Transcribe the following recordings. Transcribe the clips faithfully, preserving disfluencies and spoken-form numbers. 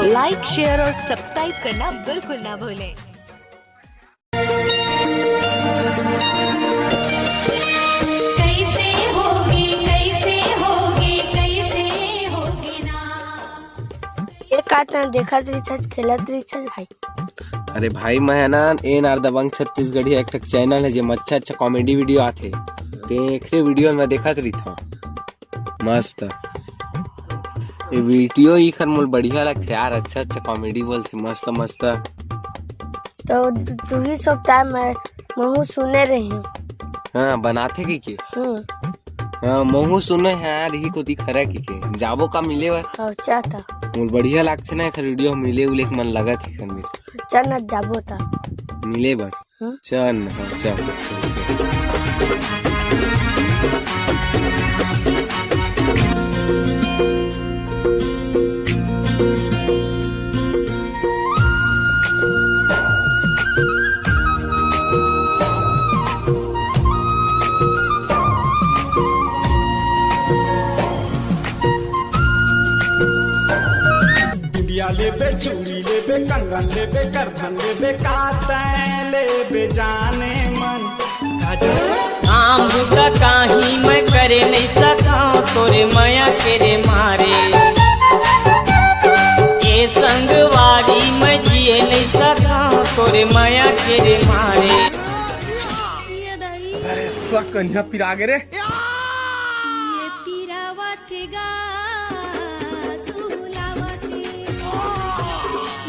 Like, share और subscribe करना बिल्कुल ना भूलें। कैसे होगी, कैसे होगी, कैसे होगी ना। एक का तो देखत रहिथस, खेलत रहिथस भाई। अरे भाई, मैं ना एन आर दबंग छत्तीसगढ़िया, एक ठक चैनल है जेमा अच्छा अच्छा कॉमेडी वीडियो आथे, ते एकरे वीडियो मैं देखत रहिथंव। मस्त। ये वीडियो इखर मोल बढ़िया लगथे यार, अच्छा अच्छा कॉमेडी बोलथे, मस्त मस्त। तो तू, तू ही सब टाइम मैं महू सुने रही। हाँ, बनाथे कि के? हम्म। हाँ, महू सुने हैं यार, ही कोती खरा कि के। जाबो का मिले बर? हाँ, चाहता। मोल बढ़िया लागथे ना एखर वीडियो, मिले उले के मन लगत हे एखर में। चल ना, जाबो ता। मिले बर। हम्म? चल ना, चल। बिंदिया लेबे, चूड़ी लेबे, कंगन लेबे, करधन लेबे, का तैं लेबे जाने मन। काम बुता काही मैं करे नइ सकंव, तोरे मया के रे मारे। ए संगवारी मैं जिए नइ सकंव, तोरे मया के रे मारे। अरे, सा कन्हा पिरा गे रे। ये पिरावत गा, सुलावत।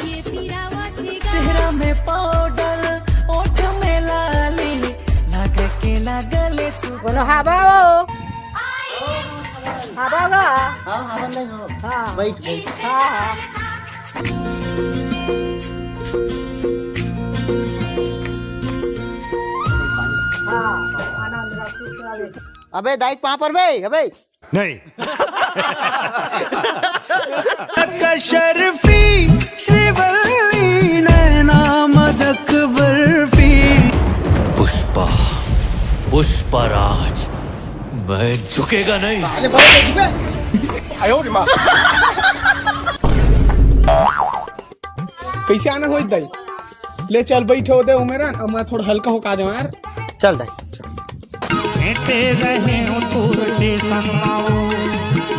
ये पिरावत गा। चेहरा में पाउडर, ओठ में लाली, लगा के लगले सु- बोलो, हाँ बाबू। हाँ बाबू। हाँ, हाँ, बंदा ही हो। हाँ। बैठ, बैठ। हाँ, हाँ। हाँ, आनंद रस। अबे दाई, पाँव पर बे, अबे। नहीं। कशरफी श्रीवल्ली नैना मदक बर्फी। पुष्पा, पुष्पराज, मैं झुकेगा नहीं। कैसे आना होई दाई? ले चल, बैठो दे उमेरन, अब मैं थोड़ा हल्का होके आ जाऊं यार। चल दाई, चल। भेंटे रहे हो तोर स्टेशन माओ,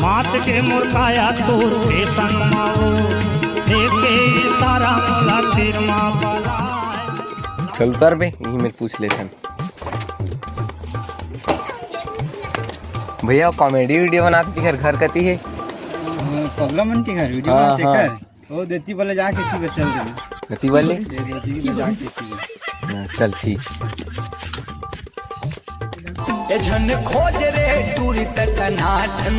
मात के मोर काया तोर स्टेशन माओ, देखे इशारा मोला तीर मा बलाए। चल उतर बे, यही मेर पूछ लेथन। भैया, कॉमेडी वीडियो बनात तेकर घर कती हे? हाँ, पगला मन के घर वीडियो हाँ, बनाते हाँ। कर। ओ देती वाले जाके थी बस चल देना। देती वाले? ये देती वाले जाके थी बस। हाँ, चल ठीक। ए झन खोज रे टूरी तक नाटन,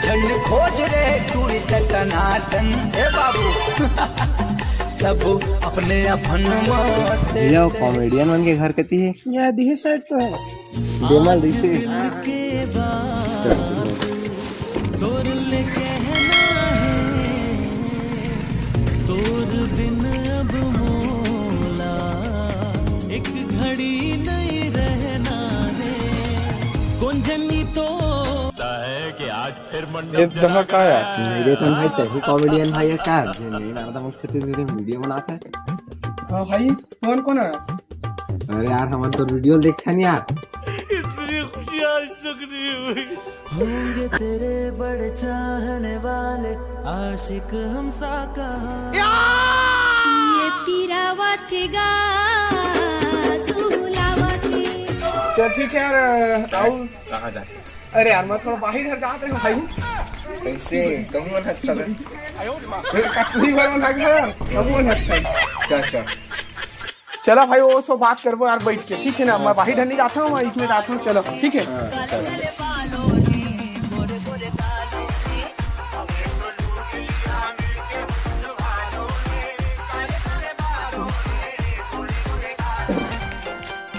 झन खोज रे टूरी तक नाटन। ए बाबू, सब अपने अपन मस्त। भैया, वो कॉमेडियन मन के घर कती हे? यहाँ दिहे साइड तो है। बेमल दिसे। ये दहा का यार? मेरे तो भाई, तही कॉमेडियन भाई है क्या? ये नारदा मुख छत्तीसगढ़ी वीडियो बनाता है। हाँ भाई, कौन कौन है? अरे यार, हमन तो वीडियो देखथन यार। इतनी खुशी आज तक नहीं हुई। होंगे तेरे बड़े चाहने वाले, आशिक हम सा कहाँ। ये पिरावत गा, सुलावत। चल ठीक है यार, आओ। कहाँ जाते? अरे यार, मैं थोड़ा बाहर घर जात रहे भाई। कैसे? कहूँ ना थोड़ा। कतनी बार ना घर, कहूँ ना। चल, चल। चला भाई, वो सब बात करबो यार बैठ के, ठीक है ना? मैं बाहर नहीं जाता हूँ, मैं इसमें जाता हूँ, चलो, ठीक है? हाँ, चलो।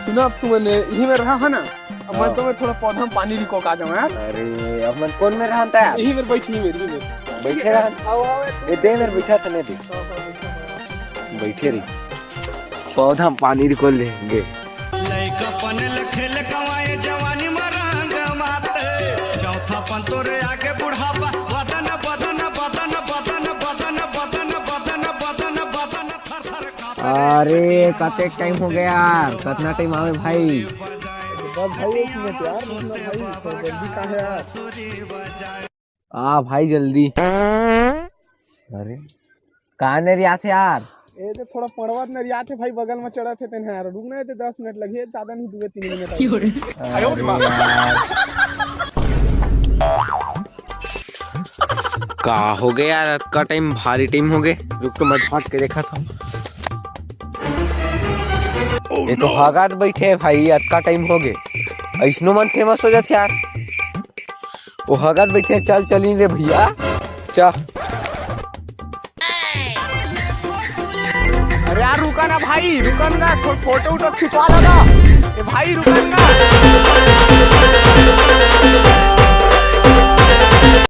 सुनो, अब तुमने यही में रहा है ना? अब मैं हाँ। तुम्हें थोड़ा पौधा में पानी रिको का जाऊँ यार। अरे, अब मैं कौन में रहा था? यही में बैठ, यही में, यही में। बैठे रहा। आओ, आओ, आओ। ये दे मेरे बैठा था, नहीं दे। बैठे रही। पौधा में पानी रिको लेंगे। लइकापन ले खेल कमाए, जवानी में रंग माते। चौथापन तोरे आगे बुढ़ापा, बदन, बदन, बदन, बदन, बदन, बदन, बदन। अरे, कतेक टाइम हो गया यार, कतना टाइम आवे भाई? बस भाई, एक मिनट यार, रुक ना भाई, थोड़ा जल्दी का है यार। आ भाई जल्दी। अरे, का नरियाथे यार? ए, तो थोड़ा पड़वत नरियाथे भाई, बगल में चढ़त हे तेन यार, रुक ना, ए, तो दस मिनट लगे, ज्यादा नहीं, दो तीन मिनट। अरे यार। का हो गया यार, अतका टाइम, भारी टाइम हो गए। रुक तो, मैं झांक के देखा था। ये तो हगत बैठे है भाई, अतका टाइम हो गए। ऐसनो मन फेमस हो जाथे यार। वो हगत बैठे है, चल चली रे भैया, चल। अरे यार, रुका ना भाई, रुका ना, थोड़ा फोटो उटो खिंचवा लो ना। ए भाई, रुका ना।